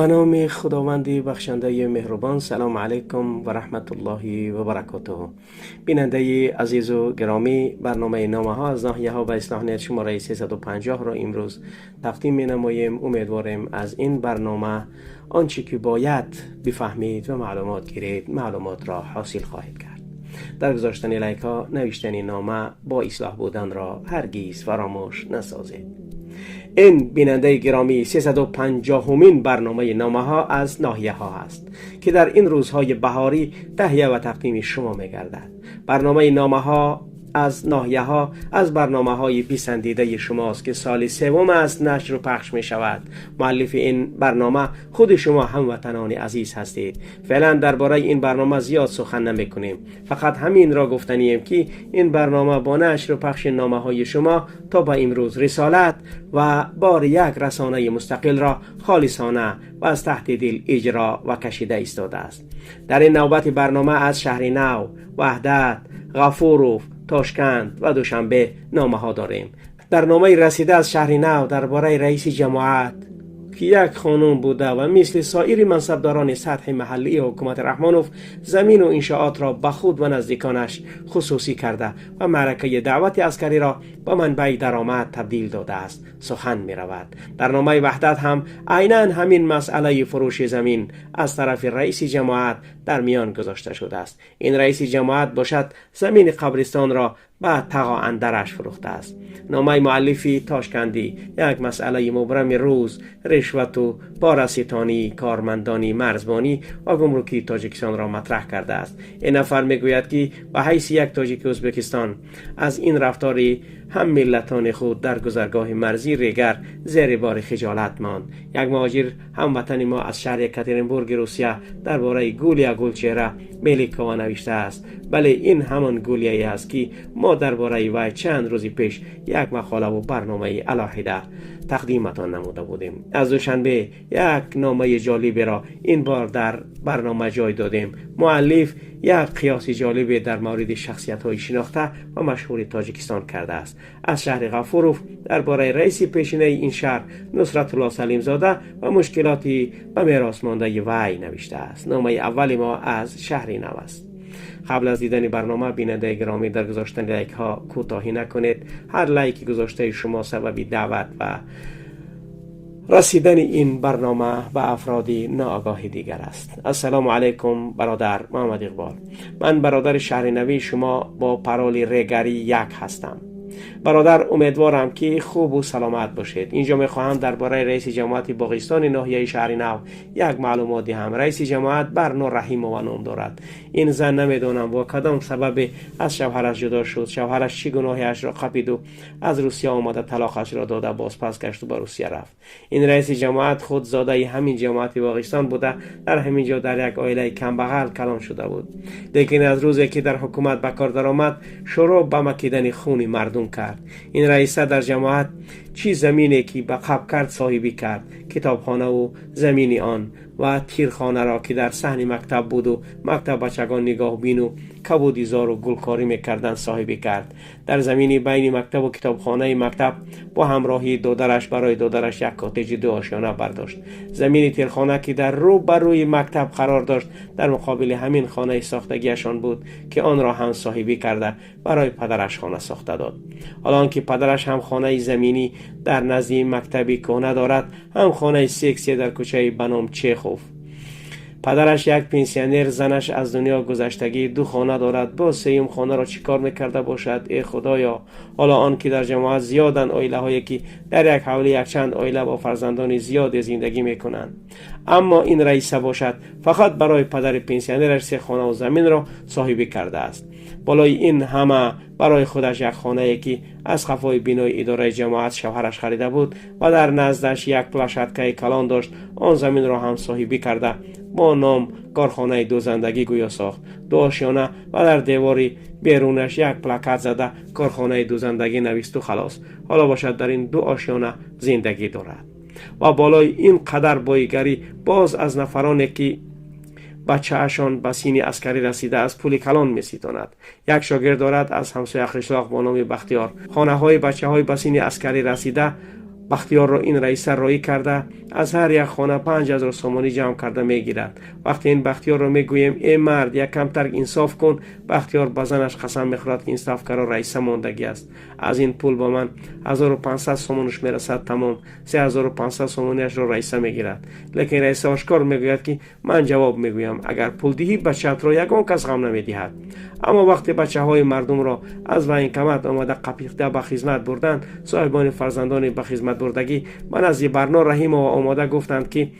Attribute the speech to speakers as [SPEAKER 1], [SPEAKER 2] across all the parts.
[SPEAKER 1] Ба номи Худованди бахшандаи меҳрубон. Салому алайкум ва раҳматуллоҳи ва баракотуҳ. Бинандаи азизу гиромӣ, барномаи номаҳо аз ноҳияҳо ба Ислоҳнет шумораи 350 ро имрӯз тақдим менамоем. Умедворем, аз ин барнома он чӣ ки бояд бифаҳмед ва маълумот гиред, маълумотро ҳосил хоҳед кард. Дар гузоштани лайкҳо, навиштани нома бо ислоҳ буданро ҳаргиз фаромӯш насозед. Ин, бинандаи гиромӣ, 350-умин барномаи номаҳо аз ноҳияҳо аст, ки дар ин рӯзҳои баҳорӣ таҳия ва тақдими шумо мегардад. Барномаи номаҳо аз ноҳияҳо аз барномаҳои писандидаи шумост, ки соли севум аст нашру пахш мешавад. Муаллифи ин барнома худи шумо, ҳамватанони азиз, ҳастед. Феълан дар бораи ин барнома зиёд сухан намекунем. Фақат ҳаминро гуфтанием, ки ин барнома бо нашру пахши номаҳои шумо то ба имрӯз рисолат ва бори як расонаи мустақилро холисона ва аз таҳти дил иҷро ва кашида истодааст. Дар ин навбати барнома аз Шаҳри Нав, Ваҳдат, Ғафуров, Тошканд ва Душанбе номаҳо дорем. Дар номаи расида аз Шаҳри Нав дар бораи раиси ҷамоат, ки як хонум буда ва мисли соири мансабдорони сатҳи маҳаллии ҳукумати Раҳмонов замину иншоотро ба худ ва наздиконаш хусусӣ карда ва маъракаи даъвати аскариро ба манбаи даромад табдил додааст, сухан меравад. Дар номаи Ваҳдат ҳам айнан ҳамин масъалаи фурӯши замин аз тарафи раиси ҷамоат дар миён гузошта шудааст. Ин раиси ҷамоат бошад, замини қабристонро ба тағоандараш фурӯхтааст. Номаи муаллифи тошкандӣ як масъалаи мубрами рӯз, ришвату пораситонии кормандони марзбонӣ ва гумрукии Тоҷикистонро матраҳ кардааст. Ин нафар мегӯяд, ки ба ҳайси як тоҷики Ӯзбекистон аз ин рафтори ҳам миллатони худ дар гузаргоҳи марзӣ Регар зери бори хиҷолат монд. Як муҳоҷир ҳамватани мо аз шаҳри Екатеринбурги Русия дар бораи Гулия Гулчеҳра Меликова навиштааст. Бале, ин ҳамон Гулияе аст, ки мо дар бораи вай чанд рӯзи пеш як мақолаву барномаи алоҳида тақдиматон намуда будем. Аз Душанбе як номаи ҷолиберо ин бор дар барнома ҷой додем. Муаллиф як қиёси ҷолибе дар мавриди шахсиятҳои шинохта ва машҳури Тоҷикистон кардааст. Аз шаҳри Ғафуров дар бораи раиси пешинаи ин шаҳр Нусратулло Салимзода ва мушкилоти ба мерос мондаи вай навиштааст. Номаи аввали мо аз Шаҳри Нав аст. Қабл аз дидани барнома, бинандаи гиромӣ, дар гузоштани лайкҳо кӯтоҳӣ накунед. Ҳар лайки гузоштаи шумо сабаби даъват ва расидани ин барнома ба афроди ноогоҳи дигар аст. Ассалому алайкум, бародар Муҳаммад Иқбол. Ман бародари шаҳринавии шумо бо пароли Регари як ҳастам. Бародар, умедворам, ки хубу саломат бошед. Инҷо мехоҳам дар бораи раиси ҷамоати Боғистони ноҳияи Шаҳри Нав як маълумот диҳам. Раиси ҷамоат Барно Раҳимова ном дорад. Ин зан намедонам бо кадом сабабе аз шавҳараш ҷудо шуд, шавҳараш чӣ гуноҳеашро қапиду аз Русия омада, талоқашро дода, бозпас гашту ба Русия рафт. Ин раиси ҷамоат худ зодаи ҳамин ҷамоати Боғистон буда, дар ҳамин ҷо дар як оилаи камбағал калон шуда буд. Лекин аз рӯзе ки дар ҳукумат ба кор даромад, шурӯъ ба макидани хуни мардум кард. Ин раиса дар ҷамоат чӣ замине ки ба қаб кард, соҳибӣ кард. Китобхонаву замини он ва тирхонаро, ки дар саҳни мактаб буду мактаббачагон нигоҳбину кабудизору гулкорӣ мекарданд, соҳибӣ кард. Дар замини байни мактабу китобхонаи мактаб бо ҳамроҳии додараш барои додараш як коттеҷи дуошёна бардошт. Замини тирхона, ки дар рӯ ба рӯи мактаб қарор дошт, дар муқобили ҳамин хонаи сохтагиашон буд, ки онро ҳам соҳибӣ карда, барои падараш хона сохта дод. Ҳоло он ки падараш ҳам хонаи заминӣ дар назди мактаби кӯҳна дорад, ҳам хонаи сексия дар кӯчаи ба ном Чехов. Падараш як пенсионер, занаш аз дунё гузаштагӣ, ду хона дорад. Боз сеюм хонаро чӣ кор мекарда бошад, э худоё? Ҳоло он ки дар ҷамоат зиёданд оилаҳое, ки дар як ҳавлӣ якчанд оила бо фарзандони зиёде зиндагӣ мекунанд, аммо ин раиса бошад, фақат барои падари пенсионераш се хонаву заминро соҳибӣ кардааст. Болои ин ҳама барои худаш як хонае, ки аз қафои бинои идораи ҷамоат шавҳараш харида буд ва дар наздаш як площадкаи калон дошт, он заминро ҳам соҳибӣ карда, бо ном корхонаи дӯзандагӣ гӯё сохт. Дуошёна ва дар девори берунаш як плакат зада, корхонаи дӯзандагӣ нависту халос. Ҳоло бошад, дар ин ду ошёна зиндагӣ дорад ва болои ин қадар боигарӣ боз аз нафароне, ки бачаашон ба синни аскарӣ расидааст, пули калон меситонад. Як шогирд дорад аз ҳамсоя қишлоқ бо номи Бахтиёр. Хонаҳои бачаҳои ба синни аскарӣ расида Бахтиёрро ин раиса роӣ карда аз ҳар як хона 5000 сомонӣ ҷамъ карда мегирад. Вақте ин Бахтиёрро мегӯем: «Э мард, як камтар инсоф кун», Бахтиёр ба занаш қасам мехӯрад, ки ин ставкаро раиса мондагӣ аст. Аз ин пул ба ман 1500 сомонаш мерасад, тамом, 3500 сомониашро раиса мегирад. Лекин раиса ошкор мегӯяд, ки ман ҷавоб мегӯям: агар пул диҳӣ, бачаатро ягон кас ғам намедиҳад. Аммо вақте бачаҳои мардумро аз военкомат омада қапиқда ба хизмат бурданд, соҳибони фарзандони ба хизмат бурдагӣ ба назди Барно Раҳимова омода гуфтанд, ки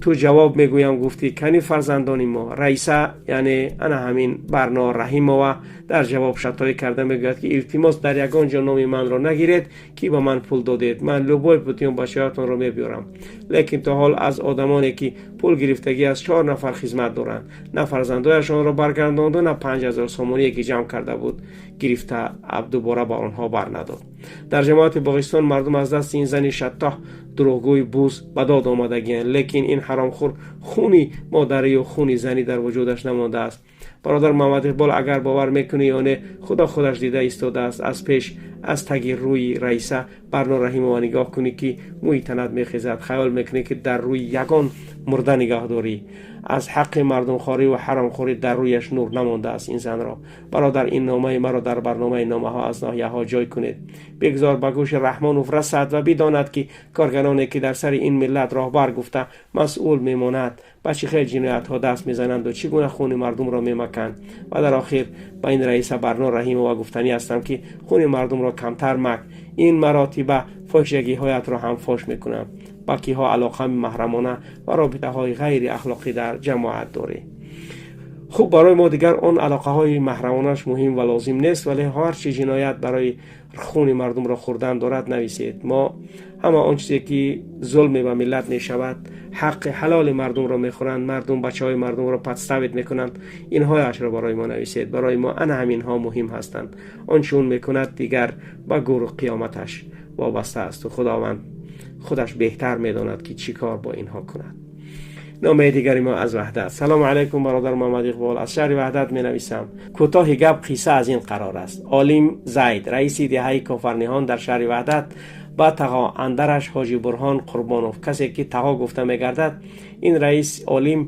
[SPEAKER 1] ту ҷавоб мегӯям гуфтӣ, кани фарзандони мо? Раиса, яъне ана ҳамин Барно Раҳимова, дар ҷавоб шатоӣ карда мегӯяд, ки илтимос, дар ягон ҷо номи манро нагиред, ки ба ман пул додед, ман любой путём бачаҳоятонро мебиёрам. Лекин то ҳол аз одамоне, ки пул гирифтагӣ аз 4 нафар хизмат доранд, на фарзандояшонро баргардонду, на 5000 сомоние, ки ҷамъ карда буд, гирифта дубора ба онҳо барнадод. Дар ҷамоати Боғистон мардум аз дасти ин зани шаттоҳ, дурӯғгӯи буз ба дод омадагианд. Лекин ин ҳаромхӯр хуни модарию хуни занӣ дар вуҷудаш намондааст. Бародар Муҳаммад Иқбол, агар бовар мекунӣ ё не, худо худаш дида истодааст. Аз пеш аз таги рӯи раиса Барно Раҳимова нигоҳ кунӣ, ки мӯи танат мехезад, хаёл мекунӣ, ки дар рӯи ягон мурда нигоҳ дорӣ. Аз ҳаққи мардумхорӣ ва ҳаромхорӣ дар рӯяш нур намондааст ин занро. Бародар, ин номаи маро дар барномаи номаҳо аз ноҳияҳо ҷой кунед. Бигзор ба гӯши Раҳмонов расад ва бидонад, ки коргароне, ки дар сари ин миллат роҳбар гуфта масъул мемонад, ба чӣ хел ҷиноятҳо даст мезананду чӣ гуна хуни мардумро мемаканд. Ва дар охир ба ин раиса Барно Раҳимова гуфтанӣ ҳастам, ки хуни мардумро камтар мак, ин маротиба фоҳишагиҳоятро ҳам фош мекунам. Ба киҳо алоқаи маҳрамона ва робитаҳои ғайри ахлоқӣ дар ҷамоат дорӣ? Хуб, барои мо дигар он алоқаҳои маҳрамонаш муҳим ва лозим нест, вале ҳарчи ҷиноят барои хуни мардумро хӯрдан дорад, нависед. Мо ҳама он чизе, ки зулме ба миллат мешавад, ҳаққи ҳалоли мардумро мехӯранд, мардум бачаҳои мардумро подставить мекунанд, инҳояшро барои мо нависед. Барои мо ана ҳаминҳо муҳим ҳастанд. Он чӣ он мекунад, дигар ба гуру қиёматаш вобаста асту Худованд худаш беҳтар медонад, ки чӣ кор бо инҳо кунад. Номаи дигари мо аз Ваҳдат. Салому алайкум, бародар Муҳаммад Иқбол, аз шаҳри Ваҳдат менависам. Кӯтоҳи гап, қисса аз ин қарор аст. Олим Зайд, раиси деҳаи Кофарниҳон дар шаҳри Ваҳдат, ба тағо андараш Ҳоҷи Бурҳон Қурбонов, касе ки тағо гуфта мегардад, ин раис олим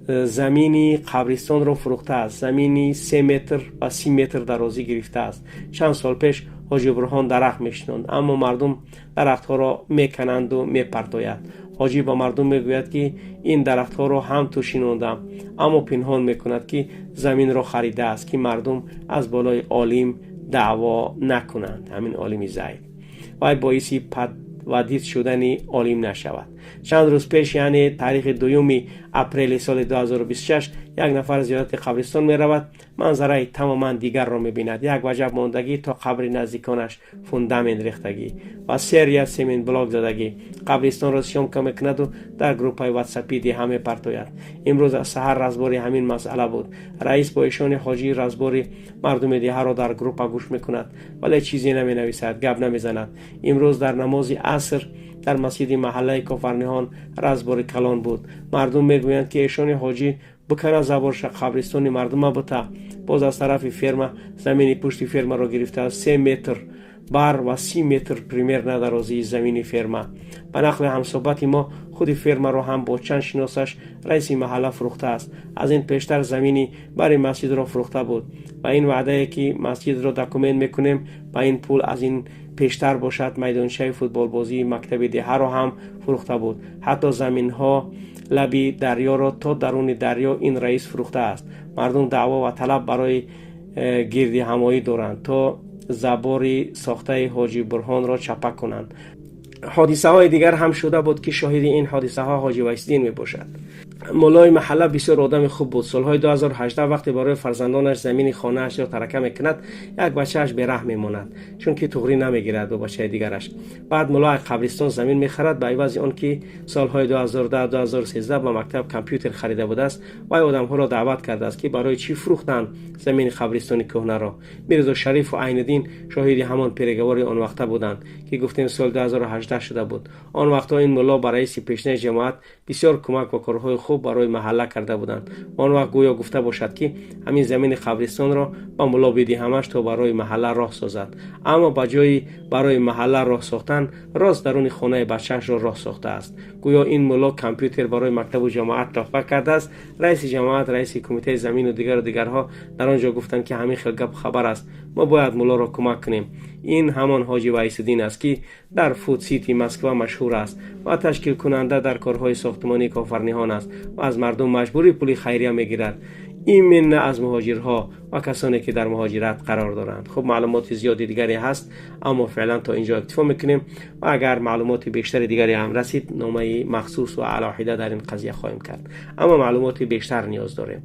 [SPEAKER 1] замини қабристонро фурӯхтааст. Замини 3 метр ва 30 метр дарозӣ гирифтааст. Чанд сол пеш Ҳоҷи Бурҳон дарахт мешинонд, аммо мардум дарахтҳоро мекананду мепартояд. Ҳоҷӣ ба мардум мегӯяд, ки ин дарахтҳоро ҳам ту шинондам, аммо пинҳон мекунад, ки заминро харидааст, ки мардум аз болои олим даъво накунанд. Ҳамин олими Зайд вай боиси подводить шудани олим нашавад. Чанд рӯз пеш, яъне таърихи 2 апрели соли 2026, як нафар зиёрати қабристон меравад, манзараи тамоман дигарро мебинад: як ваҷаб мондагӣ, то қабри наздиконаш фундамент рехтагӣ ва серия сементблок задагӣ. Қабристонро съёмка мекунаду дар группаи ватсапи деҳа мепартояд. Имрӯз аз саҳар разбори ҳамин масъала буд. Раис бо ишони ҳоҷӣ разбори мардуми деҳаро дар группа гӯш мекунад, вале чизе наменависад, гап намезанад. Имрӯз дар намози аср дар масҷиди маҳаллаи Кофарниҳон разбори калон буд. Мардум мегӯянд, ки эшони ҳоҷӣ бикана заборша, қабристони мардума бута. Боз аз тарафи ферма замини пушти фермаро гирифтааст, 3 метр бар ва 30 метр примерно дарозии замини ферма. Ба нақли ҳамсӯҳбати мо, худи фермаро ҳам бо чанд шиносаш раиси маҳалла фурӯхтааст. Аз ин пештар замини бари масҷидро фурӯхта буд ва ин ваъдае, ки масҷидро документ мекунем ба ин пул. Аз ин пештар бошад, майдончаи футболбозии мактаби деҳаро ҳам фурӯхта буд. Ҳатто заминҳо лаби дарёро то даруни дарё ин раис фурӯхтааст. Мардум даъво ва талаб барои гирдиҳамоӣ доранд, то забори сохтаи Ҳоҷи Бурҳонро чапа кунанд. Ҳодисаҳои дигар ҳам шуда буд, ки шоҳиди ин ҳодисаҳо Ҳоҷи Вайсиддин мебошад. Муллои маҳалла бисёр одами хуб буд. Солҳои 2018 вақте барои фарзандонаш замини хонаашро тарака мекунад, як бачааш бераҳм мемонад, чунки туғрӣ намегирад бо бачаи дигараш. Баъд мулло аз қабристон замин мехарад. Ба ивази он ки солҳои 2010-2013 ба мактаб компютер харида будааст, вай одамҳоро даъват кардааст, ки барои чӣ фурӯхтанд замини қабристони кӯҳнаро. Мирзо Шарифу Айниддин шоҳиди ҳамон переговори он вақта буданд, ки гуфтем соли 2018 шуда буд. Он вақтҳо ин мулло ба раиси пешинаи ҷамоат бисёр кӯмак ва корҳои хуб барои маҳалла карда буданд. Он вақт гӯё гуфта бошад, ки ҳамин замини қабристонро ба мулло бидиҳамаш, то барои маҳалла роҳ созад. Аммо ба ҷои барои маҳалла роҳ сохтан, рост даруни хонаи бачаашро роҳ сохтааст. Гӯё ин мулло компютер барои мактабу ҷамоат тӯҳфа кардааст. Раиси ҷамоат, раиси кумитаи замину дигару дигарҳо дар он ҷо гуфтанд, ки ҳамин хел гап хабар аст, мо бояд муллоро кӯмак кунем. Ин ҳамон ҳоҷи Вайсиддин аст, ки дар Фуд-Сити Москва машҳур аст ва ташкилкунанда дар корҳои сохтмонии Кофарниҳон аст ва аз мардум маҷбурӣ пули хайрия мегирад, именно аз муҳоҷирҳо ва касоне, ки дар муҳоҷират қарор доранд. Хуб, маълумоти зиёди дигаре ҳаст, аммо феълан то инҷо иктифо мекунем ва агар маълумоти бештари дигаре ҳам расид, номаи махсус ва алоҳида дар ин қазия хоҳем кард, аммо маълумоти бештар ниёз дорем.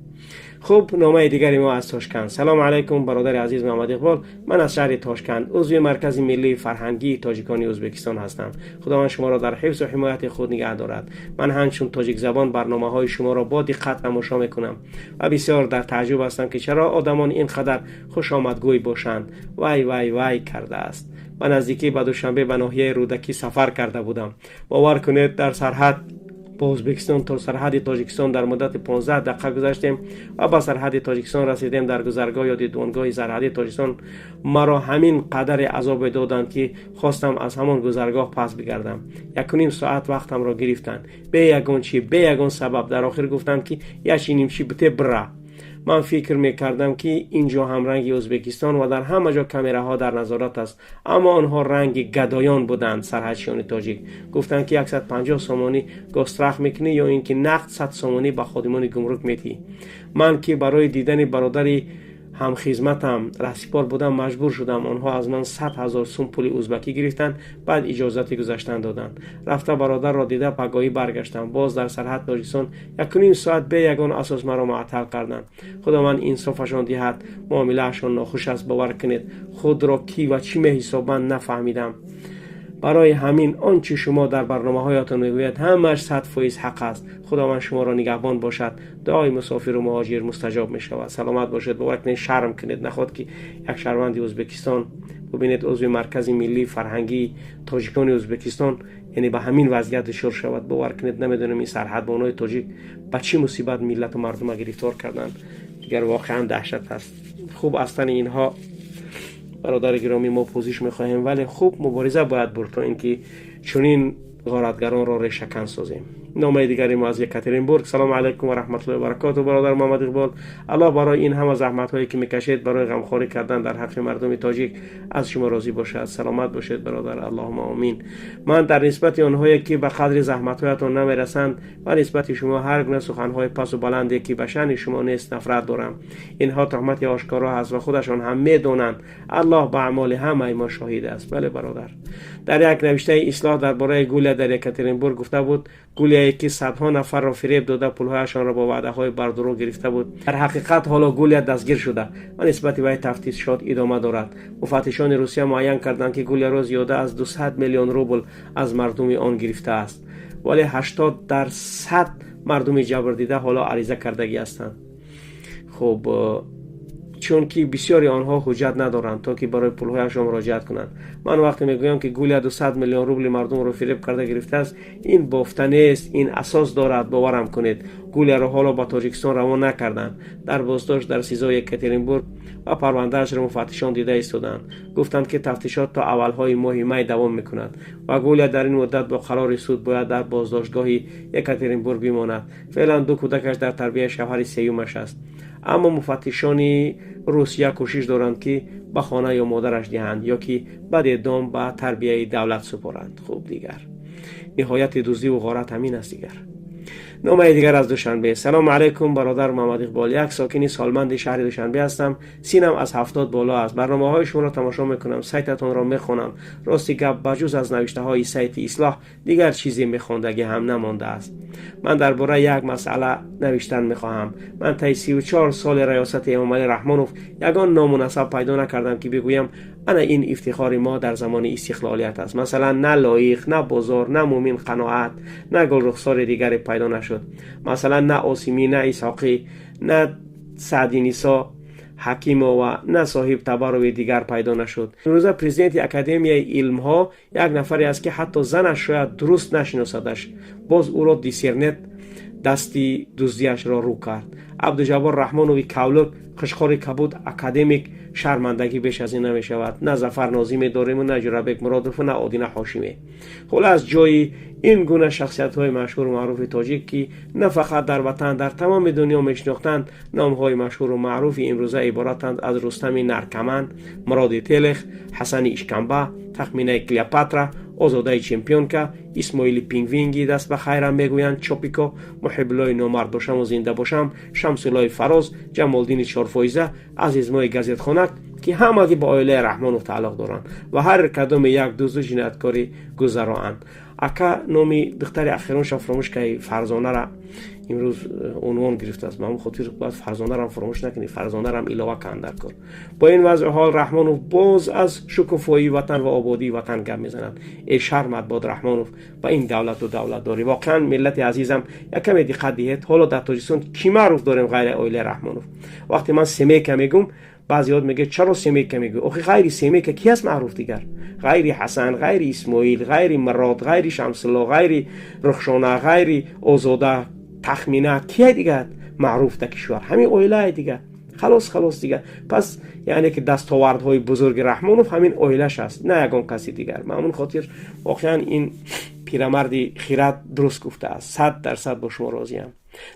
[SPEAKER 1] Хуб, номаи дигари мо аз Тошканд. Салому алайкум, бародари азиз Муҳаммад Иқбол. Ман аз шаҳри Тошканд, узви Маркази миллии фарҳангии тоҷикони Ӯзбекистон ҳастам. Худованд шуморо дар ҳифзу ҳимояти худ нигаҳ дорад. Ман ҳамчун тоҷикзабон барномаҳои шуморо бо диққат тамошо мекунам ва бисёр дар тааҷҷуб ҳастам, ки чаро одамон ин қадар хушомадгӯй бошанд. Вай, вай, вай кардааст. Ба наздикӣ ба Душанбе, ба ноҳияи Рӯдакӣ сафар карда будам. Бовар кунед, дар сарҳад бо Ӯзбекистон то сарҳади Тоҷикистон дар муддати 15 дақиқа гузаштем ва ба сарҳади Тоҷикистон расидем. Дар гузаргоҳ ё дидбонгоҳи сарҳади Тоҷикистон маро ҳамин қадаре азобе доданд, ки хостам аз ҳамон гузаргоҳ пас бигардам. 1.5 соат вақтамро гирифтанд бе ягон чӣ, бе ягон сабаб. Дар охир гуфтанд, ки ячинимчи бите бира. Ман фикр мекардам, ки ин ҷо ҳам ранги Ӯзбекистон ва дар ҳама ҷо камераҳо дар назорат аст, аммо онҳо ранги гадоён буданд. Сарҳадчиёни тоҷик гуфтанд, ки 150 сомонӣ госстрах мекунӣ ё ин ки нақд 100 сомонӣ ба ходимони гумрук метиҳӣ. Ман, ки барои дидани бародари ҳамхизматам раҳсипор будам, маҷбур шудам. Онҳо аз ман 100 000 сум пули узбакӣ гирифтанд, баъд иҷозати гузаштан доданд. Рафта бародарро дида, пагоҳӣ баргаштам. Боз дар сарҳад Тоҷикистон 1.5 соат бе ягон асос маро муаттал карданд. Худованд инсофашон диҳад, муомилаашон нохуш аст. Бовар кунед, худро кӣ ва чӣ меҳисобанд, нафаҳмидам. Барои ҳамин он чӣ шумо дар барномаҳоятон мегӯяд, ҳамааш 100% ҳақ аст. Худованд шуморо нигаҳбон бошад. Дуои мусофиру муҳоҷир мустаҷоб мешавад. Саломат бошед. Бовар кунед, шарм кунед. Наход ки як шаҳрванди Ӯзбекистон, бубинед, узви Маркази миллии фарҳангии тоҷикони Ӯзбекистон, яъне ба ҳамин вазъият дучор шавад. Бовар кунед, намедонем, ин сарҳадбонои тоҷик ба чӣ мусибат миллату мардума гирифтор карданд. Дигар воқеан даҳшат аст. Хуб, аз тани инҳо, бародари гиромӣ, мо пӯзиш мехоҳем, вале хуб, мубориза бояд бурд, то ин ки чунин ғоратгаронро решакан созем. Номаи дигари мо аз Екатеринбург. Салому алайкум ва раҳматуллоҳи ва баракоту, бародар Муҳаммад Иқбол. Аллоҳ барои ин ҳама заҳматҳое, ки мекашед барои ғамхорӣ кардан дар ҳаққи мардуми тоҷик, аз шумо розӣ бошад. Саломат бошед, бародар. Аллоҳума омин. Ман дар нисбати онҳое, ки ба қадри заҳматҳоятон намерасанд ва нисбати шумо ҳар гуна суханҳои пасу баланде, ки ба шаъни шумо нест, нафрат дорам. Инҳо туҳмати ошкоро ҳаст ва худашон ҳам медонанд. Аллоҳ ба аъмоли ҳамаи мо шоҳид аст. Бале, бародар. Дар як навиштаи Ислоҳ дар бораи Гулия дар Екатеринбург гуфта буд, Гулияе, ки садҳо нафарро фиреб дода, пулҳояшонро бо ваъдаҳои бардурӯғ гирифта буд. Дар ҳақиқат ҳоло Гулия дастгир шуда ва нисбати вай тафтишот идома дорад. Муфаттишони Русия муайян карданд, ки Гулияро зиёда аз 200 миллион рубл аз мардуми он гирифтааст, вале 80% мардуми ҷабрдида ҳоло ариза кардагӣ ҳастанд. Хуб, чунки бисёри онҳо ҳуҷҷат надоранд, то ки барои пулҳояшон муроҷиат кунанд. Ман вақте мегӯям, ки Гулия 200 миллион рубли мардумро фиреб карда гирифтааст, ин бофта нест, ин асос дорад. Боварам кунед. Гулияро ҳоло ба Тоҷикистон равон накарданд. Дар боздошт дар СИЗОи Екатеринбург ва парвандаашро муфаттишон дида истоданд. Гуфтанд, ки тафтишот то аввалҳои моҳи май давом мекунад ва Гулия дар ин муддат бо қарори суд бояд дар боздоштгоҳи Екатеринбург бимонад. Феълан ду кӯдакаш дар тарбияи шавҳари сеюмаш аст, аммо муфаттишони Русия кӯшиш доранд, ки ба хона ё модараш диҳанд ё ки ба детдом, ба тарбияи давлат супоранд. Хуб, дигар ниҳояти дуздиву ғорат ҳамин аст. Дигар номаи дигар аз Душанбе. Салому алайкум, бародар Муҳаммад Иқбол. Як сокини солманди шаҳри Душанбе ҳастам. Синам аз 70 боло аст. Барномаҳои шуморо тамошо мекунам, сайтатонро мехонам. Рости гап, ба ҷуз аз навиштаҳои сайти Ислоҳ дигар чизе мехондагӣ ҳам намондааст. Ман дар бораи як масъала навиштан мехоҳам. Ман таи 34 соли раёсати Эмомалӣ Раҳмонов ягон ному насаб пайдо накардам, ки бигӯям, ана ин ифтихори мо дар замони истиқлолият аст. Масалан, на Лоиқ, на Бозор, на Мумин Қаноат, на Гулрухсори дигаре пайдо нашуд. Масалан, на Осимӣ, на Исҳоқӣ, на Саъдинисо Ҳакимова, на Соҳиб Табарови дигар пайдо нашуд. Имрӯза президенти Академияи илмҳо як нафаре аст, ки ҳатто занаш шояд дуруст нашиносадаш. Боз ӯро диссернет Дасти дуздиашро рӯ кард. Абдуҷаббор Раҳмонови кавлук, қишқори кабуд, академик, шармандагӣ беш аз ин намешавад. На Зафар Нозиме дорему, на Ҷурабек Муродову, на Одина Ҳошиме. Хулас, ҷои ин гуна шахсиятҳои машҳуру маъруфи тоҷик, ки на фақат дар ватан, дар тамоми дунё мешинохтанд, номҳои машҳуру маъруфи имрӯза иборатанд аз Рустами Наркаман, Муроди Телех, Ҳасани Ишкамба, Тахминаи Клеопатра, Озодаи Чемпионка, Исмоили Пингвинги даст ба хайрам мегӯянд, Чопико, Муҳибуллои номард бошаму зинда бошам, Шамсуллои Фароз, Ҷамолдини Чорфоиза, Азизмои газетхонак, ки ҳамагӣ ба оилаи Раҳмонов тааллуқ доранд ва ҳар кадоме як дузду ҷинояткори гузароанд. Ака, номи духтари ахиронша фуромӯш каи, Фарзонара имрӯз унвон гирифтааст. Ба ҳамн хотир бояд Фарзонарам фуромӯш накунӣ, Фарзонарам илова кан дар кор. Бо ин вазъи ҳол Раҳмонов боз аз шукуфоии ватан ва ободии ватан гап мезанад. Э, шармат бод, Раҳмонов, ба ин давлату давлатдорӣ! Воқеан, миллати азизам, як каме диққат диҳед: ҳоло дар Тоҷикистон кӣ маъруф дорем ғайри оилаи Раҳмонов? Вақте ман семейка мегӯм, баъзеҳо мегӯяд: «Чаро семейка мегӯ?» Охи, ғайри семейка ки аст маъруф дигар? Ғайри Ҳасан, ғайри Исмоил, ғайри Мурод, ғайри Шамсулло, ғайри Рухшона, ғайри Озода, Тахмина, кия дигар маъруф дар кишвар? Ҳамин оилае дигар. Халос, халос дигар. Пас яъне ки дастовардҳои бузурги Раҳмонов ҳамин оилаш аст, на ягон каси дигар. Ба ҳамон хотир воқеан ин пирамарди хират дуруст гуфтааст, 100% бо шумо розиям.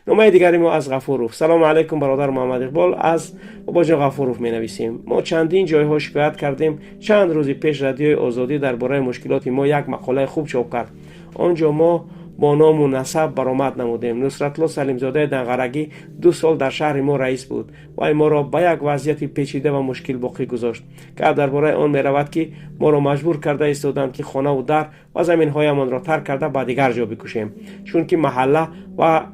[SPEAKER 1] Номаи дигари мо аз Ғафуров. Салому алайкум, бародар Муҳаммад Иқбол, аз Бобоҷон Ғафуров менависем. Мо чандин ҷойҳо шикоят кардем. Чанд рӯзи пеш Радиои Озодӣ дар бораи мушкилоти мо як мақолаи хуб чоп кард. Он ҷо мо бо ному насаб баромад намудем. Нусратло Салимзодаи Данғарагӣ 2 сол дар шаҳри мо раис буд. Вай моро ба як вазъияти печида ва мушкил боқӣ гузошт. Гап дар бораи он меравад, ки моро маҷбур карда истоданд, ки хонаву дар ва заминҳоямонро тарк карда, ба дигар ҷо бикушем, чунки маҳалла ва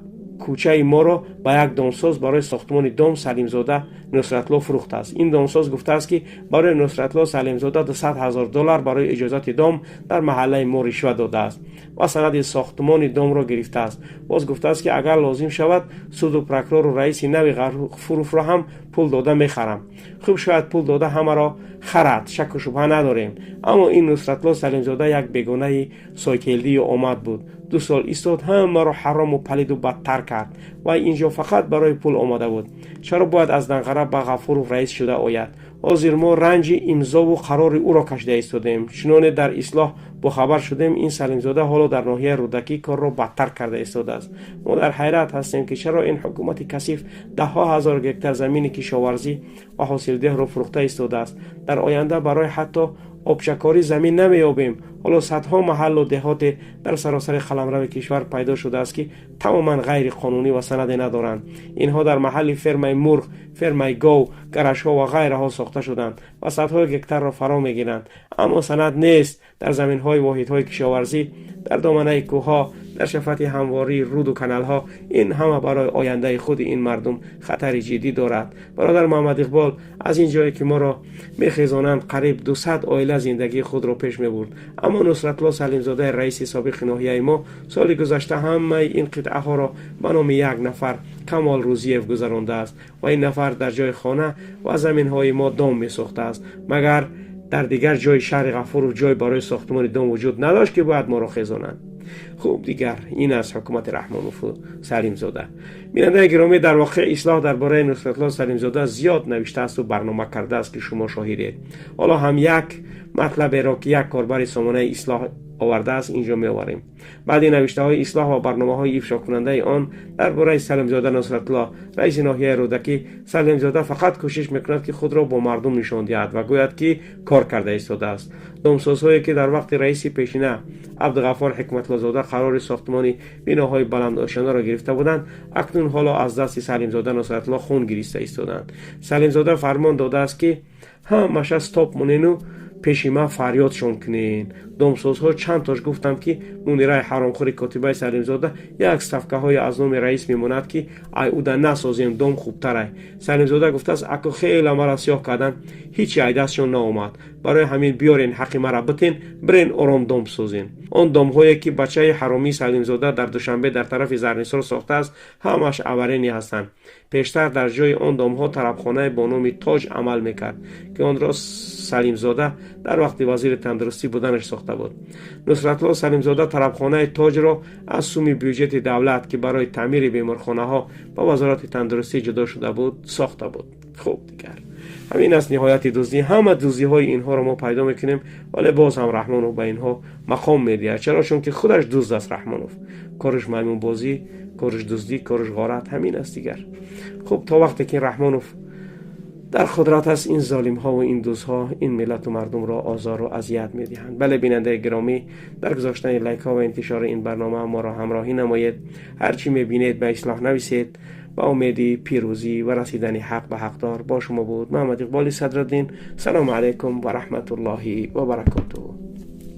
[SPEAKER 1] кӯчаи моро ба як домсоз барои сохтмони дом Салимзода Нусратло фурӯхтааст. Ин домсоз гуфтааст, ки барои Нусратло Салимзода 200 000 доллар барои иҷозати дом дар маҳаллаи мо ришва додааст ва санади сохтмони домро гирифтааст. Боз гуфтааст, ки агар лозим шавад, суду прокурору раиси нави Ғафуровро ҳам пул дода мехарам. Хуб, шояд пул дода ҳамаро харад, шаку шубҳа надорем, аммо ин Нусратло Салимзода як бегонаи сойкелдию омад буд. 2 сол истод, ҳамаро ҳарому палиду бадтар кард. Вай инҷо фақат барои пул омада буд. Чаро бояд аз Данғара ба Ғафуров раис шуда ояд? Ҳозир мо ранҷи имзову қарори ӯро кашида истодем. Чуноне дар Ислоҳ бохабар шудем, ин Салимзода ҳоло дар ноҳияи Рӯдакӣ корро бадтар карда истодааст. Мо дар ҳайрат ҳастем, ки чаро ин ҳукумати касиф даҳҳо ҳазор гектар замини кишоварзӣ ва ҳосилдеҳро фурӯхта истодааст. Дар оянда барои ҳатто обчакорӣ замин намеёбем. Ҳоло садҳо маҳаллу деҳоте дар саросари қаламрави кишвар пайдо шудааст, ки тамоман ғайриқонунӣ ва санаде надоранд. Инҳо дар маҳалли фермаи мурғ, фермаи гов, гаражҳо ва ғайраҳо сохта шуданд ва садҳои гектарро фаро мегиранд, аммо санад нест. Дар заминҳои воҳидҳои кишоварзӣ, дар доманаи кӯҳҳо, дар шафати ҳамвории руду каналҳо. Ин ҳама барои ояндаи худи ин мардум хатари ҷиддӣ дорад. Бародар Муҳаммад Иқбол, аз ин ҷое ки моро мехезонанд, қариб 200 оила зиндагии худро пеш мебурд, аммо Нусратло Салимзодаи раиси собиқи ноҳияи мо соли гузашта ҳамаи ин қитъаҳоро ба номи як нафар, Камол Рӯзиев, гузарондааст ва ин нафар дар ҷои хона ва заминҳои мо дом месохтааст. Магар дар дигар ҷои шаҳри Ғафуров ҷой барои сохтмони дом вуҷуд надошт, ки бояд моро хезонанд? Хуб, дигар ин аз ҳукумати Раҳмонову Салимзода. Бинандаи гиромӣ, дар воқеъ Ислоҳ дар бораи Нусратло Салимзода зиёд навиштаасту барнома кардааст, ки шумо шоҳидед. Ҳоло ҳам як матлаберо, ки як корбари сомонаи Ислоҳ овардааст, инҷо меоварем. Баъди навиштаҳои Ислоҳ ва барномаҳои ифшокунандаи он дар бораи Салимзода Нусратло, раиси ноҳияи Рӯдакӣ, Салимзода фақат кӯшиш мекунад, ки худро бо мардум нишон диҳад ва гӯяд, ки кор карда истодааст. Домсозҳое, ки дар вақти раиси пешина Абдуғаффор Ҳикматлозода қарори сохтмони биноҳои баландошёнаро гирифта буданд, акнун ҳоло аз дасти Салимзода Нусратло хун гириста истоданд. Салимзода фармон додааст, ки ҳамаша стоп монену пеши ман фарёдшон кунен. Домсозҳо чанд тош гуфтам, ки Мунираи ҳаромхӯри котибаи Салимзода як ставкаҳое аз номи раис мемонад, ки ай уда насозем дом хубтарай. Салимзода гуфтааст: «Ако хеле мара сиёҳ кардан, ҳичи ай дастшон наомад. Барои ҳамин биёрен, ҳаққи мара битен, бирен, ором дом созен. Он домҳое ки бачаи ҳаромии Салимзода дар Душанбе дар тарафи Зарнисор сохтааст, ҳамааш аварийный ҳастанд. Пештар дар ҷои он домҳо тарабхонае бо номи Тоҷ амал мекард, ки онро Салимзода дар вақти вазири тандурустӣ буданаш сохта буд. Нусратулло Салимзода тарабхонаи Тоҷро аз суми бюҷети давлат, ки барои таъмири беморхонаҳо ба Вазорати тандурустӣ ҷудо шуда буд, сохта буд. Хуб, дигар ҳамин аст ниҳояти дуздӣ. Ҳама дуздиҳои инҳоро мо пайдо мекунем, вале боз ҳам Раҳмонов ба инҳо мақом медиҳад. Чаро? Чунки худаш дузд аст. Раҳмонов кораш маймунбозӣ, кораш дуздӣ, кораш ғорат, ҳамин аст дигар. Хуб, то вақте ки Раҳмонов дар қудрат аст, ин золимҳо ва ин дуздҳо ин миллату мардумро озору азият медиҳанд. Бале, бинандаи гиромӣ, дар гузоштани лайкҳо ва интишори ин барнома моро ҳамроҳӣ намоед. Ҳар чӣ мебинед, ба ислоҳ нависед. Ба умеди пирӯзӣ ва расидани ҳақ ба ҳақдор, бо шумо буд Муҳаммад Иқболи Садриддин. Салому алайкум ва раҳматуллоҳи ва баракотуҳ.